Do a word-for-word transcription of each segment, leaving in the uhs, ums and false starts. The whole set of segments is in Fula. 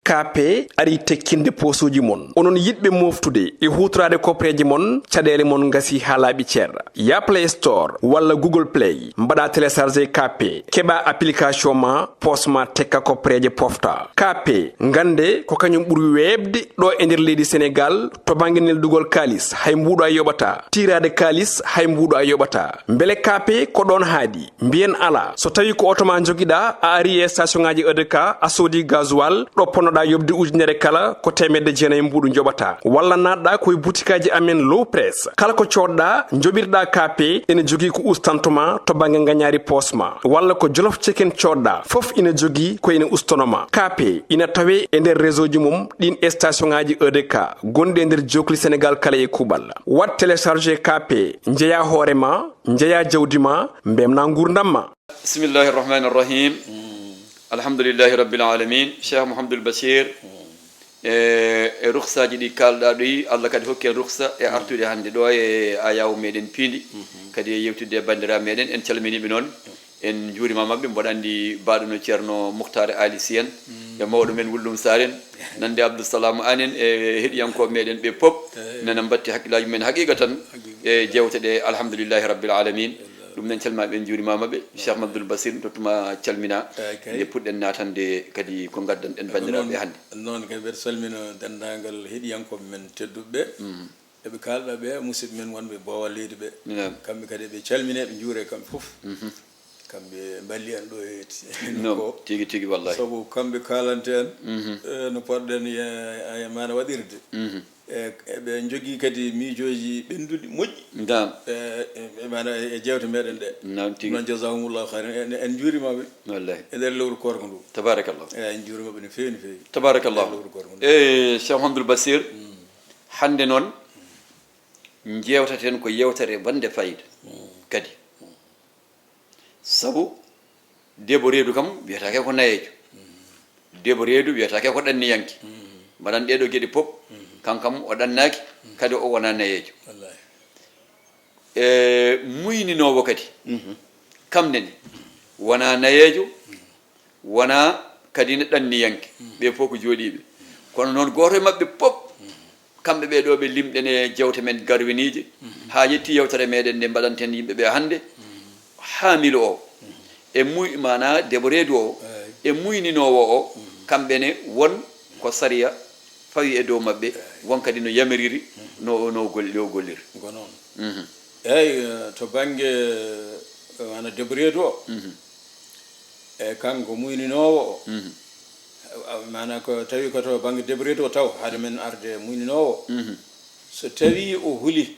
K P ari tekkinde poosuuji mon. Onon yiɗɓe mooftude e huutoraade kopreeje mon, caɗeele mon ngasi haa laaɓi cer. Ya Play Store walla Google Play, mbaɗa télécharger K P, keɓa application ma, poos ma tekka kopreeje pofta. K P, ngannde ko kañum ɓuri weeɓde ɗo e nder leydi Senegaal to bannge neldugol kaalis, hay mbuuɗo a yoɓata. Tiiraade kaalis, hay mbuuɗo a yoɓata. Mbele K P ko ɗoon haaɗi? Mbiyen alaa. So tawii ko oto ma njogiɗaa, a ari e station ŋaaji E D K, a soodi gasoil, ɗo ponnoɗaa yoɓde ujunere kala, ko teemedde jeenayi mbuuɗu njoɓataa. Walla naatɗaa ko e butikaaji amen Low Press. Kala ko coodɗaa, njoɓirɗaa K P, ene jogii ko ustanto ma to bannge ngañaari poos ma. Walla ko Jolof Chicken coodɗaa, fof ina jogii ko ene ustono ma. K P ina tawee e nder réseau ji mum ɗin e station ŋaaji E D K gonɗi e nder jookli Senegaal kala e kuuɓal. Waɗ télécharger K P, njeyaa hoore ma, njeyaa jawdi ma, mbemnaa nguurndam ma. Bismillahi rahmani rahim. Alhamdulillahi rabbil alamin. Cheikh Mouhamadoul Bachir, e, e rukhsaaji ɗi kaalɗaa ɗi, Allah kadi hokki en rukhsa e artude hannde ɗo e ayaw meɗen piindi, kadi e yewtidde e banndiraaɓe meɗen. En calminiiɓe noon, en njuurimaama ɓe. Mboɗo anndi baaɗo no Ceerno Mukhtar Ali Sy en, e mawɗo men Wullum Saar en, nande Abdou Salam Anne en, e heɗiyankooɓe meɗen ɓe pop, nana mbatti hakkillaaji men haqiiqa tan e jeewte ɗe, alhamdulillahi rabbil alamin. Ɗum noon calminaaɓe, en njuurimaama ɓe. Cheikh Mouhamadoul Bachir, mi tottuma calmina. Eey, kay. Nde puɗɗen naatande kadi ko ngaddanɗen banndiraaɓe hannde. Noon kay, mbeɗa salmina denndaangal heɗiyankooɓe men tedduɓe ɓe. Eɓe kaalɗaa ɓe, musidɓe men wonɓe Boowal leydi ɓe. Naam. Kamɓe kadi eɓe calmine, ɓe njuure kamɓe fof. Kamɓe mballi en ɗo e ti-, Noon, ko tigi, tigi, wallahi. Sabu kamɓe kaalante en, eh, no poɗɗen ye-, e maana waɗirde. E, eɓe njogii kadi miijooji ɓennduɗi moƴƴi. Naam. E, e, e, maana e, e jeewte meɗen ɗe. Naam, tigi. Noon, jazahumullahu khairan. En, en njuuriima ɓe. Wallahi. E nder lewru koorka ndu. Tabarakallah. E, en njuuriima ɓe no feewi, no feewi. Tabarakallah. E nder lewru koorka ndu. E, Cheikh Mouhamadoul Bachir, hannde noon, njeewtaten ko yeewtere wonde fayida kadi. Sabu debbo reedu kam wiyataake ko nayeejo. Debbo reedu wiyataake ko ɗanniyanke. Mbaɗan ɗee ɗoo geɗe pop, kankam o ɗannaaki, kadi o wonaa nayeejo. Wallahi. E muyninoowo kadi, kam nene, wonaa nayeejo, wonaa kadi ne ɗanniyanke. Ɓe fof ko jooɗiiɓe. Kono noon, gooto e maɓɓe pop, kamɓe ɓee ɗoo ɓe limɗen e jeewte men garwiniije, haa yetti yeewtere meɗen nde mbaɗanten yimɓe ɓe hannde, haamilu o, e muy-, maanaa debbo reedu o, e muyninoowo o, kamɓe ne won ko sariya fawi e dow maɓɓe, won kadi no yamiriri, no, no gol-, no golliri. Ko noon. Mhm. Eey, eh, to bannge, eh, wano debbo reedu o, e kanko muyninoowo o, a-, maanaa ko tawi ko to bannge debbo reedu o taw, hade men arde muyninoowo o. So tawi o huli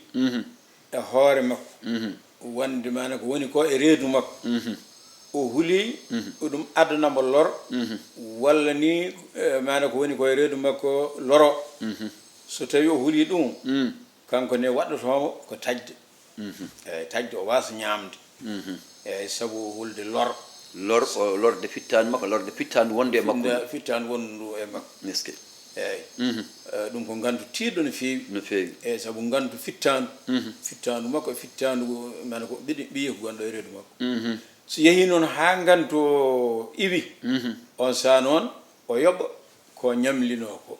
e hoore makko, wonde maanaa ko woni ko e reedu makko, o huli ko ɗum addana mo lor, walla ni, eh, maanaa ko woni ko e reedu makko loro. So tawi o huli ɗum, kanko ne waɗɗotoo mo ko taƴde. Eey, taƴde o waasa ñaamde. Eey, sabu hulde lor. Lor, o lorde fittaandu makko, lorde fittaandu wondu e makko. Fitta-, fittaandu wondu e makko. Miski. Eey. Eh, ɗum ko ngantu tiiɗɗo no feewi. No feewi. Eey, sabu ngantu fittaandu. Fittaandu makko e fittaandu, maanaa ko ɓiɗi-, ɓiye ko gonɗo e reedu makko. So yehii noon haa ngantu o iwi, on sahaa noon o yoɓa ko ñamlinoo ko.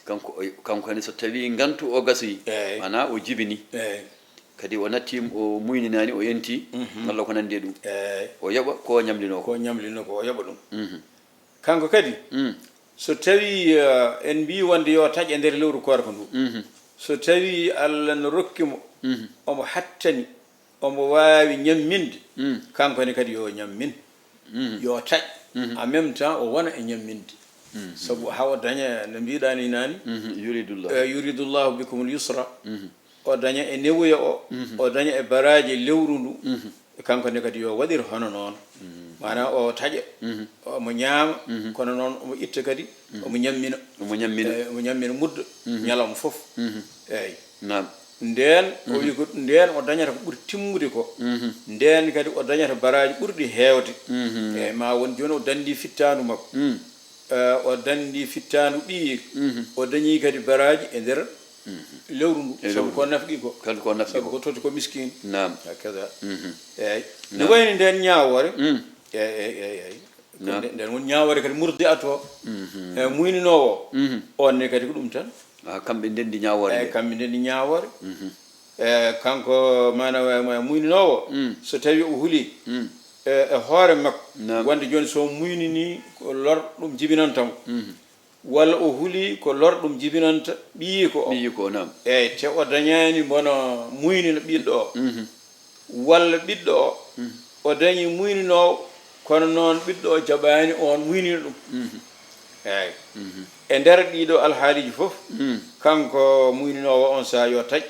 Kanko o, kanko ne, so tawii ngantu o gasoyi, eey, maanaa o jibini, eey, kadi o natti, o muyninaani, o enti, walla ko nanndi e ɗum, eey, o yoɓa ko ñamlinoo ko. Ko ñamlinoo ko, o yoɓa ɗum. Kanko kadi, so tawii, eh, en mbii wonde yo taƴ e nder lewru koorka ndu, so tawii Allah no rokki mo, omo hattani, omo waawi ñamminde, kanko ne kadi yo ñammin, yo taƴ, en même temps o wona e ñamminde. Sabu haa o daña, no mbiɗaa ni naane, yuridullah. Eh, yuridullahu bikumul yusra. O daña e newuya o, o daña e baraaji lewru ndu, kanko ne kadi yo waɗir hono noon. Maanaa o taƴa, omo ñaama, kono noon omo itta kadi, omo ñammina. Omo ñammina. Eh, omo ñammina mudda, ñalawma fof. Eey. Naam. Ndeen, o wi ko ndeen o dañata ko ɓuri timmude ko. Ndeen kadi o dañata baraaji ɓurɗi heewde. Eey, ma won jooni o danndi fittaandu makko. Eh, o danndi fittaandu ɓiye. O dañii kadi baraaji e nder lewru ndu. E sabu lewru ko ndu. Nafqi ko. Kadi ko nafqi ko. Sabu ko totti ko miskiin. Naam. Hakaza. Eey. Naam. No wayni ndeen ñaawoore. Eey, eey, eey, eey. Nden woni ñaawoore kadi murdi ato, e muyninoowo. On ne kadi ko ɗum tan. Ah, kamɓe ndenndi ñaawoore. Eyi, kamɓe ndenndi ñaawoore. E kanko maana muyninoowo, so tawi o huli e hoore makko wonde jooni so muynini ko lor ɗum jibinanta mo, walla o huli ko lor ɗum jibinanta ɓiyiiko o. Ɓiyiiko o, naam. Eyi, te o dañaani mbono muynina ɓiɗɗo o. Walla ɓiɗɗo o, o dañi muyninoowo, kono noon ɓiɗɗo o jaɓaani oon muynina ɗum. Eyi. E nder ɗiɗo alhaaliiji fof, kanko muyninoowo on saa yo taƴ,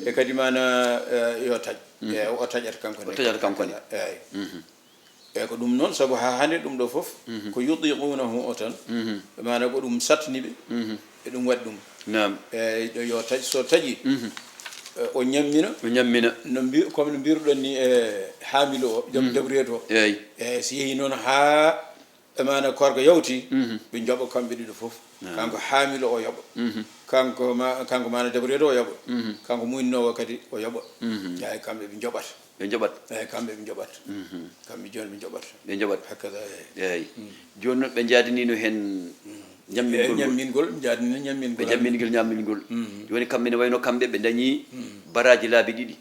e kadi maana yo taƴ. E o taƴat kanko ne. O taƴat kanko ne. Eyi. E ko ɗum noon, sabu haa hannde ɗum ɗo fof ko yutiqunahu o tan. Maana ko ɗum sattani ɓe. E ɗum waɗi ɗum. Naam. E ɗo yo taƴ, so taƴi, e o ñammina. O ñammina. No mbi-, comme no mbiruɗon ni, e haamilu o, jom debreeto o. Eyi. E si yehi noon haa e maana koorka yawti, ɓe njoɓa kamɓe ɗiɗo fof. Naam. Kanko haamilu o yoɓa. Kanko ma-, kanko maana debreeto o yoɓa. Kanko muyninoowo kadi o yoɓa. Eyi, kamɓe ɓe njoɓata. Ɓe njoɓat. Eyi, kamɓe ɓe njoɓat. Kamɓe jooni ɓe njoɓat. Ɓe njoɓat. Hakkada, eyi. Eyi. Jooni noon ɓe njaadiniino heen ñammingol ngol. Ñammingol, njaadini ñammingol. Ɓe ñammingol, ñammingol. Jooni kamɓe ne wayno kamɓe ɓe dañi baraaji laabi ɗiɗi.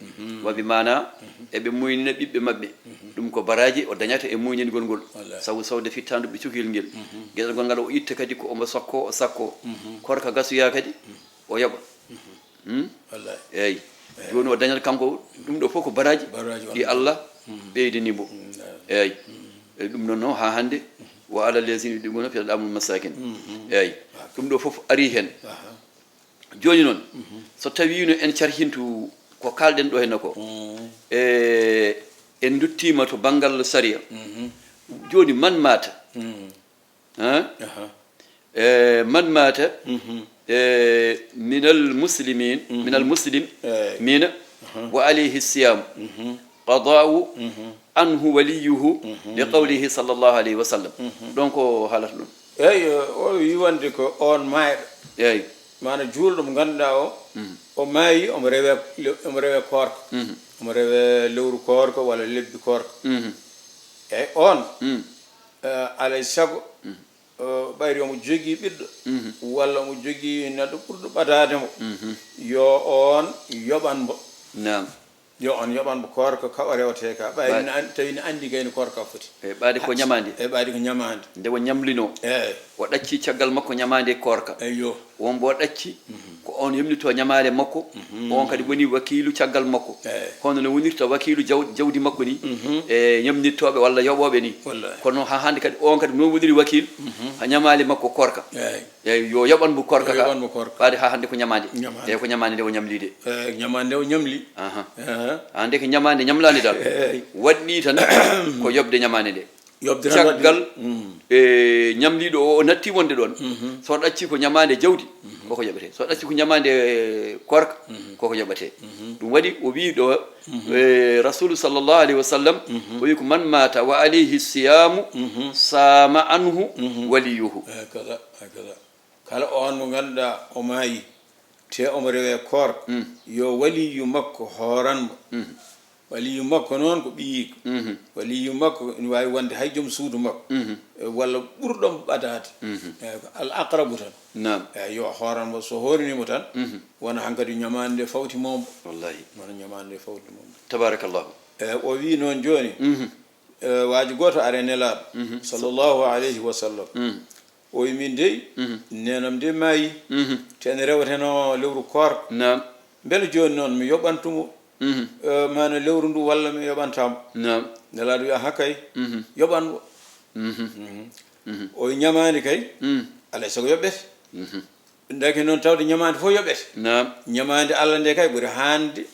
Wabi maana eɓe muynina ɓiɓɓe maɓɓe. Ɗum ko baraaji o dañata e muyningol ngol. Wallahi. Sabu sawde fittaandu ɓe cukil ngel. Geɗal ngol ngal o itta kadi ko omo sakko, o sakko. Koorka gasoya kadi, o yoɓa. Hmm? Wallahi. Eyi. Jooni o dañat kanko ɗum ɗo fof ko baraaji. Baraaji ɗi Allah ɓeydini mo. Eyi. Eyi, ɗum noon noon haa hannde, wa ala lazina yudiquna fi amul masakin. Eyi. Ɗum ɗo fof ari heen. Aha. Jooni noon, so tawiino en carhintu ko kaalɗen ɗo heen ko, e en nduttiima to banngal sariya. Jooni man maata, ha? Aha. E man maata, e minal muslimin, minal muslim, eyi, mina, aha, wa alayhi siyam, qada'u anhu waliyuhu, li qawlihi sallallahu alayhi wa sallam. Ɗon ko haalata ɗum. Eyi, o wi wonde ko on maayɗo. Eyi. Maana juulɗo mo ngannduɗaa o, o maayi, omo rewe, omo rewe koorka. Omo rewe lewru koorka walla lebbi koorka. Eyi, on, eh, alay sago, eh, ɓayri omo jogii ɓiɗɗo, walla omo jogii neɗɗo ɓurɗo ɓadaade mo, yo on yoɓan mo. Naam. Yo on yoɓan mo koorka ka o rewetee ka, ɓay Ɓay- na an-, tawi na anndi kayno koorka foti. E ɓaade ko ñamaande. E ɓaade ko ñamaande. Nde o ñamlinoo. Eyi. O ɗacci caggal makko ñamaande koorka. Eyyo. Won mbo ɗacci, ko on yamnitoo ñamaale makko, on kadi woni wakiilu caggal makko. Eyi. Hono no wonirta wakiilu jaw-, jawdi makko ni, e yamnittooɓe walla yoɓooɓe ni. Wallahi. Kono haa hannde kadi on kadi noon woniri wakiilu, ha ñamaale makko koorka. Eyi. Eyi, yo yoɓan mo koorka Yo ka. yoɓan mo koorka. Ɓaade haa hannde ko ñamaande. Ñamaande. Eyi, ko ñamaande nde o ñamli de. Eyi, ñamaande nde o ñamli. Aha. Ehe. Haa nde ko ñamaande ñamlaande dal. Eyi. Waɗɗii tan ko yoɓde ñamaande nde. Yoɓde tan waɗɗii. Caggal, e, ñamliiɗo o, o natti wonde ɗoon. So ɗacci ko ñamaande jawdi, koko yoɓetee. So ɗacci ko ñamaande, e, koorka, koko yoɓetee. Ɗum waɗi o wii ɗo, e, Rasulu sallallahu alayhi wa sallam, o wii ko man maata wa alayhi siyaamu, saama anhu waliyuhu. Eyi, kaza, eyi, kaza. Kala on mo ngannduɗaa o maayi, te omo rewe koorka, yo waliyu makko hooran mo. Waliyu makko noon ko ɓiyiiko. Waliyu makko ina waawi wonde hay joom suudu makko. E, walla ɓurɗo mo ɓadaade. E, ko al aqrabu tan. Naam. E, yo hooran mo, so hoorini mo tan, wona hankadi ñamaande nde fawti mo. Wallahi. Wona ñamaande nde fawti mo. Tabarakallahu. E, o wii noon jooni, e, waaji gooto ari e Nelaaɗo, sallallahu alayhi wa sallam. O wi, min dey, neenam de maayi, te ene rewetenoo lewru koorka. Naam. Mbele jooni noon mi yoɓantu mo, e, maana lewru ndu walla mi yoɓantaa mo? Naam. Nelaaɗo wi, aha kay, yoɓan mo. O wi, ñamaande kay, alay sago yoɓete. Ndeke noon tawde ñamaande fof yoɓete. Naam. Ñamaande Allah nde kay ɓuri hannde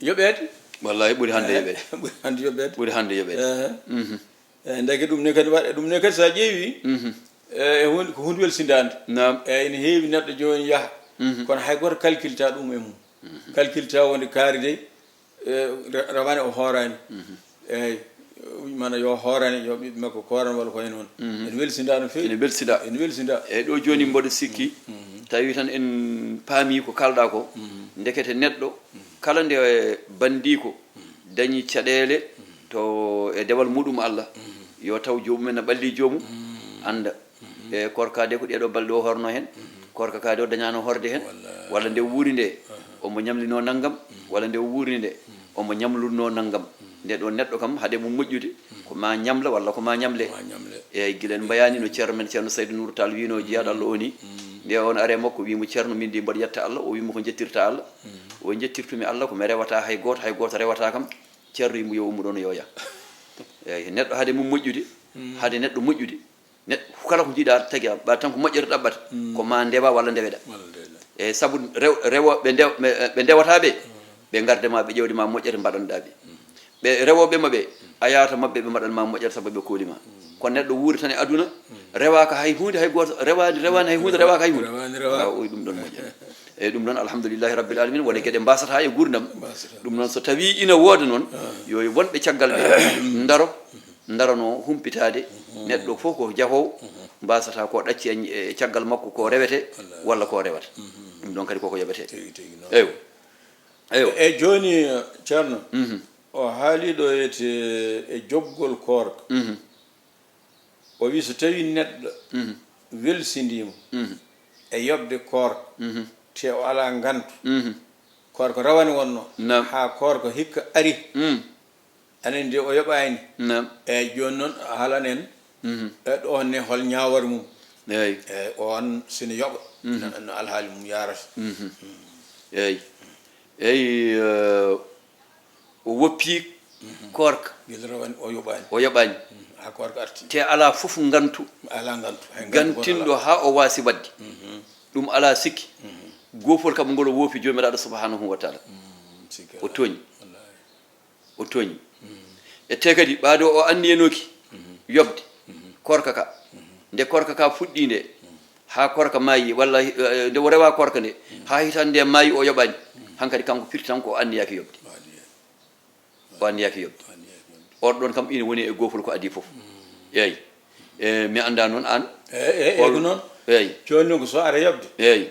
yoɓeede. Wallahi ɓuri hannde yoɓeede. Ɓuri hannde yoɓeede. Ɓuri hannde yoɓeede. Ehe. Eyi, ndeke ɗum ne kadi waɗa, ɗum ne kadi so a ƴeewi, e, e huunde, ko huunde welsindaande. Naam. Eyi, ene heewi neɗɗo jooni yaha. Kono hay gooto kalkilta ɗum e mum. Kalkilta wonde kaari dey, e, ra-, rawane o hooraani. Eyi, mana yo hoorane, yo ɓiɓɓe makko kooran walla ko heen won. Ene welsinda no feewi. Ene welsinda. Ene welsinda. Eyi, ɗo jooni mboɗo sikki, tawi tan en paami ko kalɗa ko, ndekete neɗɗo, kala nde banndiiko dañi caɗeele to e dewal muɗum Allah, Yo taw joomum en no ɓalli joomum, annda. E koorka de ko ɗeeɗo balɗe o horno heen, koorka ka de o dañaano horde heen, walla nde o wuuri nde, omo ñamlinoo nanngam, walla nde o wuuri nde, omo ñamlunoo nanngam. Nde ɗo neɗɗo kam, hade mum moƴƴude, ko ma ñamla walla ko ma ñamle. Eeyi, gila en mbayaani no ceerno men, ceerno Saydu Nuuru Taal wiynoo, jiyaaɗo Allah o ni, nde on are makko, wii mo, "Ceerno, min de mboɗo yetta Allah." O wii mo, "Ko njettirta Allah?" "O njettirtumi Allah, ko mi rewata hay gooto, hay gooto rewata kam." Ceerno wii mo, "Yo ummu ɗoon, yo yah." Eeyi, neɗɗo hade mum moƴƴude, hade neɗɗo moƴƴude, neɗɗo kala ko njiɗa tagi, ɓa tan ko moƴƴere ɗaɓɓata, ko ma ndewa walla ndeweɗa. Walla ndeweɗa. Eeyi, sabu rew-, rewooɓe ndew-, ɓe, ɓe ndewata ɓe, ɓe ngarda ma, ɓe ƴeewda ma moƴƴere, mbaɗanɗa ɓe. Ɓe rewooɓe ma ɓe, a yahata maɓɓe, ɓe mbaɗan ma moƴƴere sabu ɓe kooli ma. Kono neɗɗo wuuri tan e aduna, rewaaka hay huunde, hay gooto, rewaani, rewaani hay huunde, rewaaka hay huunde. Rewaani, rewaaka. Waaw, oy, ɗum ɗoon moƴƴere. Eeyi, ɗum noon, alhamdulillahi rabbil alamina, woni geɗe mbasata e guurndam. Mbasata. Ɗum noon, so tawii ina wooda noon, yo wonɓe caggal ɓe ndaro, ndarano humpitaade, neɗɗo fof ko jahoowo, mbasata ko ɗacci e caggal makko, ko rewete walla ko rewata. Ɗum ɗoon kadi koko yoɓete. Tigi, tigi noon. Eeyo. Eeyo. E jooni, Ceerno, o haali ɗo e te-, e joggol koorka. O wi so tawi neɗɗo welsindiima e yoɓde koorka, te o alaa ngantu, koorka rawane wonno, naam, haa koorka hikka ari, anen de o yoɓaani. Naam. Eeyi, jooni noon, haalan en, e ɗo on ne, hol ñaawore mum? Eeyi. Eeyi, on sina yoɓa, no, no alhaali mum yaarata. Eeyi. Eeyi, eh, o woppi koorka. Gila rawane o yoɓaani. O yoɓaani. Haa koorka arti. Te alaa fof ngantu. Alaa ngantu. Hay ngantu gooto alaa. Gantinɗo haa o waasi waɗde. Ɗum alaa sikki. Goofol kam ngol o woofi Joomiraaɗo subhanahu wa taala. Sikki alaa. O tooñi. Wallaahi. O tooñi. E te kadi, ɓaade o anniyanooki yoɓde koorka ka. Nde koorka ka fuɗɗi nde, haa koorka maayi, walla, eh, nde o rewa koorka nde, haa hitaande nde maayi o yoɓaani. Hankadi kanko firti tan ko o anniyaaki yoɓde. O anniyaaki yoɓde. O anniyaaki yoɓde. On ɗoon kam ina woni e goofol ko adii fof. Eeyi. E, mi anndaa noon aan. Eeyi, eeyi, eeyi, ko noon. Eeyi. Jooni noon ko so ara yoɓde. Eeyi.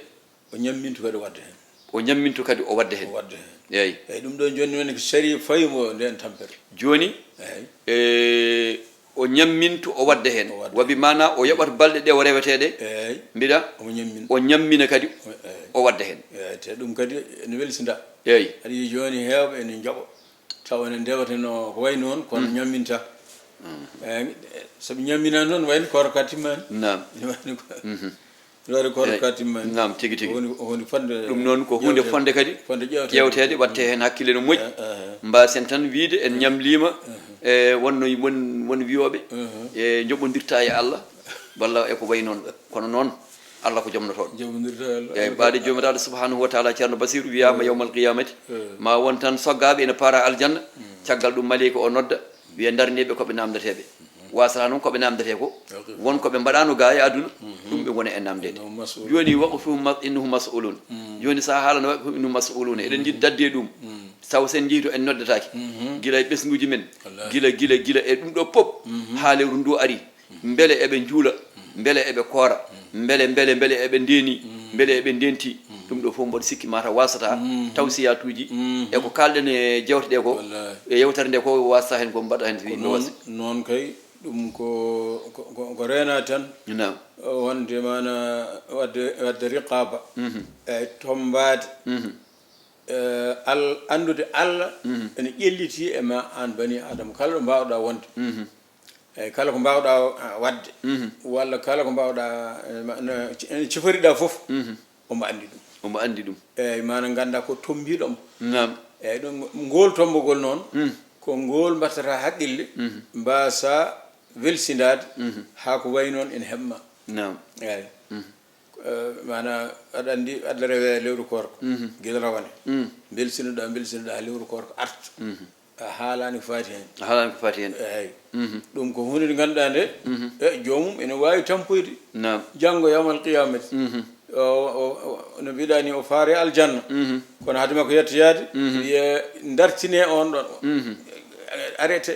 O ñammintu kadi o waɗda heen. O ñammintu kadi o waɗda heen. O waɗda heen. Eeyi. Eeyi, ɗum ɗo jooni woni ko sari fawi mo ndeen tampere. Jooni, eeyi, e, o ñammintu o waɗda heen. O waɗda heen. Wabi maanaa o yoɓat balɗe ɗe o rewetee ɗe. Eeyi. Mbiɗa? Omo ñammina. O ñammina kadi o, eeyi, o waɗda heen. Eeyi, te ɗum kadi ene welsinda. Eeyi. Aɗa yiyi jooni heewɓe ene njoɓa. Tawa ene ndewata no ko wayi noon, kono ñamminta. Eeyi, sabu ñamminaani noon, wayno koorka timmaani. Naam. Ene waɗi ko, ene waɗi koorka timmaani. Naam, tigi, tigi. Ko woni, ko woni fotde. Ɗum noon ko huunde ƴeewteede. Fotde kadi ƴeewteede. Ƴeewteede, waɗtee heen hakkiile no moƴƴi. Eh, eh. Mbaasen tan wiyde en ñamliima, eh, wonno, won, won wiyooɓe, eh, njoɓondirta e Allah, walla e ko wayi noon. Kono noon, Allah ko jomnotooɗo. Jomnotooɗo. Eeyi, ɓaade Joomiraaɗo subhanahu wa taala, Ceerno Basiiru, wiyaama yawmal qiyamati, eh, ma won tan soggaaɓe ene paara aljanna, caggal ɗum maleyka o nodda, wiya, "Ndarnee ɓe ko ɓe naamndatee ɓe." Wasata noon ko ɓe naamndatee ko, won ko ɓe mbaɗaano gaa e aduna, ɗum ɓe ngona e naamndeede. Innahum mas'uluun. Jooni, waqifuhum ma-, innahum mas'uluun. Jooni, so a haalano waqifuhum innahum mas'uluun, eɗen njiɗi dadde e ɗum. Taw so en njehii to en noddataake. Gila e ɓesnguuji men, wallaahi, gila, gila, gila e ɗum ɗo pop, haa lewru ndu ari. Mbele eɓe njuula, mbele eɓe koora, mbele, mbele, mbele eɓe ndeeni, mbele eɓe ndenti. Ɗum ɗo fof mboɗo sikki mata wasata tawsiyatuuji e ko kaalɗen e jewte ɗe ko, wallaahi, e yewtere nde ko wasata heen ko mbaɗa heen. Ko no noon, wasi. Noon kay, ɗum ko, ko, ko, ko reena tan. Naam. Wonde maana wadde, wadde riqaaba, e tombaade. Eh, Al-, anndude Allah ene ƴelliti e ma aan bani Aadama, kala ɗo mbaawɗaa wonde. Eeyi, kala ko mbaawɗaa, ah, waɗde, walla kala ko mbaawɗaa, eh, ma-, no, ci-, ene ciforiɗaa fof, omo anndi ɗum. Omo anndi ɗum. Eeyi, maanaam nganndaa ko tommbiiɗo mo. Naam. Eeyi, ɗum, ngool tommbugol noon, ko ngool mbaɗtata haqqille, mbaasaa welsindaade, haa ko wayi noon ene heɓ ma. Naam. Eeyi. Eh, maanaa, aɗa anndi, aɗa rewe lewru koorka, gila rawane. Mbelsinoɗaa, mbelsinoɗaa, lewru koorka arta. A haalaani ko faati heen. A haalaani ko faati heen. Eeyi. Ɗum ko huunde nde ngannduɗaa nde, e, joomum ene waawi tampoyde. Naam. Janngo yawmal qiyamati. O, o, o, no mbiɗaa ni, o faare aljanna. Kono hade makko yettoyaade, wiye, "Ndartine on ɗon." Arrêté.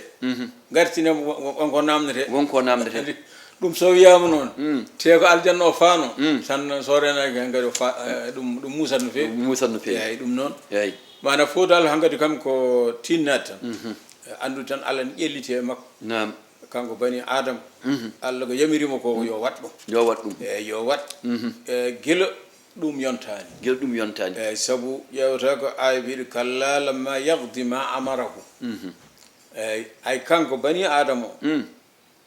Ngartine mo, won, won ko naamnetee. Won ko naamnetee. Andi, ɗum so wiyaama noon, te ko aljanna o faano, tan so reenaaki heen kadi o fa-, eh, ɗum, ɗum muusat no feewi. Ɗum muusat no feewi. Eeyi, ɗum noon. Eeyi. Maana fof dal hankadi kam ko tinnaade tan. Anndu tan Allah ne ƴelliti e makko. Naam. Kanko bani Aadama, Allah ko yamiri mo ko yo waɗ ɗum. Yo waɗ ɗum. Eey, yo waɗ. Eey, gila ɗum yontaani. Gila ɗum yontaani. Eey, sabu ƴeewata ko aaya biiɗo, "Kalla lamma yaqdi ma amarahu." Eey, ay kanko bani Aadama o,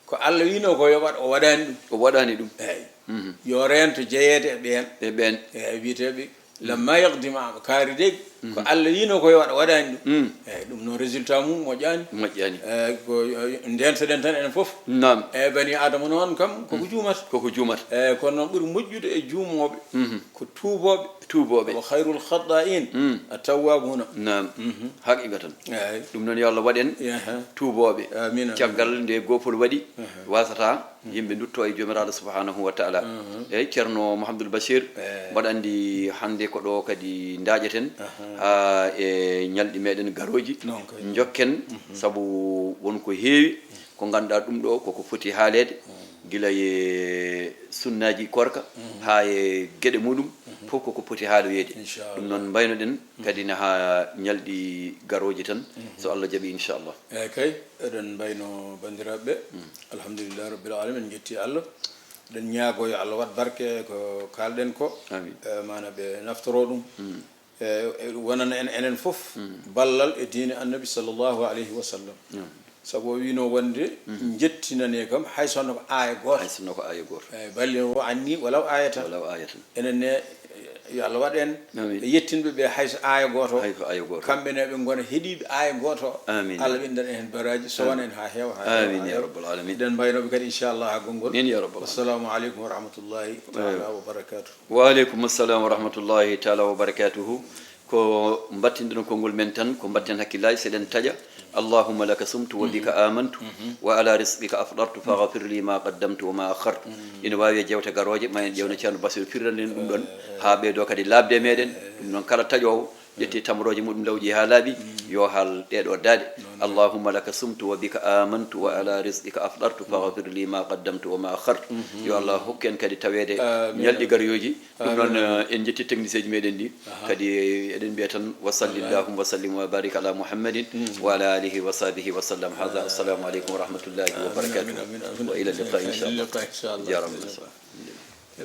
ko Allah wiino ko yo waɗ, o waɗaani ɗum. O waɗaani ɗum. Eey. Yo reento jeyeede e ɓeen. E ɓeen. Eey, wiyeteeɓe lamma yaqdi ma, kaari de, ko Allah wiino ko yo waɗ, o waɗaani ɗum. Eey, ɗum noon résultat mum moƴƴaani. Moƴƴaani. Eey, ko, eh, ndeentoɗen tan enen fof. Naam. Eey, bani Aadama noon kam, koko juumata. Koko juumata. Eey, kono noon ɓuri moƴƴude e juumooɓe, ko tuubooɓe. Tuubooɓe. Wa khayrul khatta'in at-tawwabuna. Naam. Haqiqatan. Eey. Ɗum noon yo Allah waɗ en tuubooɓe. Amiin, amiin. Caggal nde goopol waɗi, wasata yimɓe ndutto e Joomiraaɗo subhanahu wa taala. Eey, Ceerno Mouhamadoul Bachir, mbaɗa anndi hannde ko ɗo kadi ndaƴeten, haa e ñalɗi meɗen garooji. Noon kay. Njokken, sabu won ko heewi ko ngannduɗaa ɗum ɗo koko foti haaleede, gila e sunnaaji koorka, haa e geɗe muɗum, fof koko foti haaloyeede. Inchallah. Ɗum noon mbaynoɗen kadi na haa ñalɗi garooji tan, so Allah jaɓi, inchallah. Eey kay, eɗen mbayno banndiraaɓe ɓe. Alhamdulillahi rabbil alamin, en njetti Allah. Eɗen ñaago yo Allah waɗ barke ko kaalɗen ko. Amiin. E, maana ɓe naftoro ɗum. E, e, wonana en enen fof ballal e diine Annabi sallallahu alayhi wa sallam. Sabu o wiino wonde njettinane kam hay sonno ko aaya gooto. Hay sonno ko aaya gooto. Eey, ballighuu anni walaw aayatan. Walaw aayatan. Enen ne, yo Allah waɗ en ɓe yettinɓe ɓe hay so aaya gooto. Hay ko aaya gooto. Kamɓe ne ɓe ngona heɗiiɓe aaya gooto. Amiin. Allah winndana en heen baraaji, sowana en haa heewa, haa heewa, amiin, haa ya heewa. Rabbal alamin. Eɗen mbayno ɓe kadi, inchallah, haa gonngol. Amiin, ya rabbal alamin. Wassalamu aleykum wa rahmatullahi taala wa barakatuh. Wa aleykum assalam wa rahmatullahi taala wa barakatuhu. Ko mbattinɗen konngol men tan, ko mbatten hakkillaaji, seɗen taƴa. Allahumma laka sumtu wa bika amantu, wa ala rizqika afdartu, faghfir li ma qaddamtu wa ma akhartu. Ina waawi e jewte garooje, ma en ƴeewno Ceerno Basiru firran en ɗum ɗon, haa ɓeydo kadi laaɓde e meɗen. Ɗum noon, kala taƴoowo ƴetti tamrooje muɗum lawƴi haa laaɓi, yo haal ɗee ɗoo daaɗe. Allahumma laka sumtu wa bika amantu wa ala rizqika afdartu, faghfir li ma qaddamtu wa ma akhartu. Yo Allah hokku en kadi taweede ñalɗi garooji. Ɗum noon, eh, en njetti technicien ji meɗen ɗi. Kadi eɗen mbiya tan, wa salli allahumma wa sallim wa barik ala Muhammadin wa ala alihi wa sahbihi wa sallam. Hada, assalamu aleykum wa rahmatullahi wa barakatuh. Wa ila liqa, inchallah. Jarama.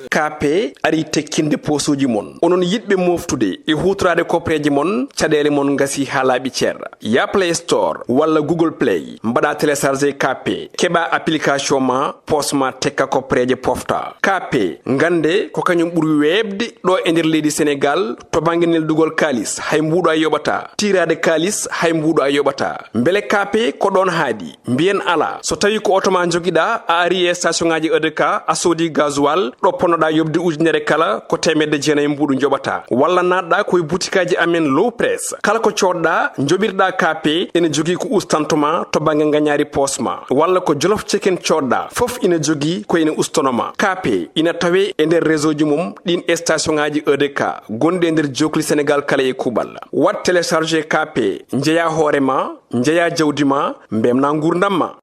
K P ari tekkinde poosuuji mon. Onon yiɗɓe mooftude e huutoraade koppereeje mon, caɗeele mon ngasi haa laaɓi cer. Ya Play Store walla Google Play, mbaɗa télécharger K P, keɓa application ma, poos ma tekka koppereeje pofta. K P, ngannde ko kañum ɓuri weeɓde ɗo e nder leydi Senegaal to bannge neldugol kaalis, hay mbuuɗo a yoɓata. Tiiraade kaalis, hay mbuuɗo a yoɓata. Mbele K P ko ɗoon haadi? Mbiyen alaa. So tawii ko oto ma njogiɗaa, a ari e station ŋaaji E D K, a soodi gasoil, ɗo ponnoɗaa yoɓde ujunere kala, ko teemedde jeenayi mbuuɗu njoɓataa. Walla naatɗaa ko e butikaaji amen Low Press. Kala ko coodɗaa, njoɓirɗaa K P, ene jogii ko ustantoo ma to bannge ngañaari poos ma. Walla ko Jolof Chicken coodɗaa, fof ina jogii ko ene ustanoo ma. K P ina tawee e nder réseau ji mum ɗiin station ŋaaji E D K gonɗi e nder jookli Senegaal kala e kuuɓal. Waɗ télécharger K P, njeyaa hoore ma, njeyaa jawdi ma, mbeltinaa nguurndam ma.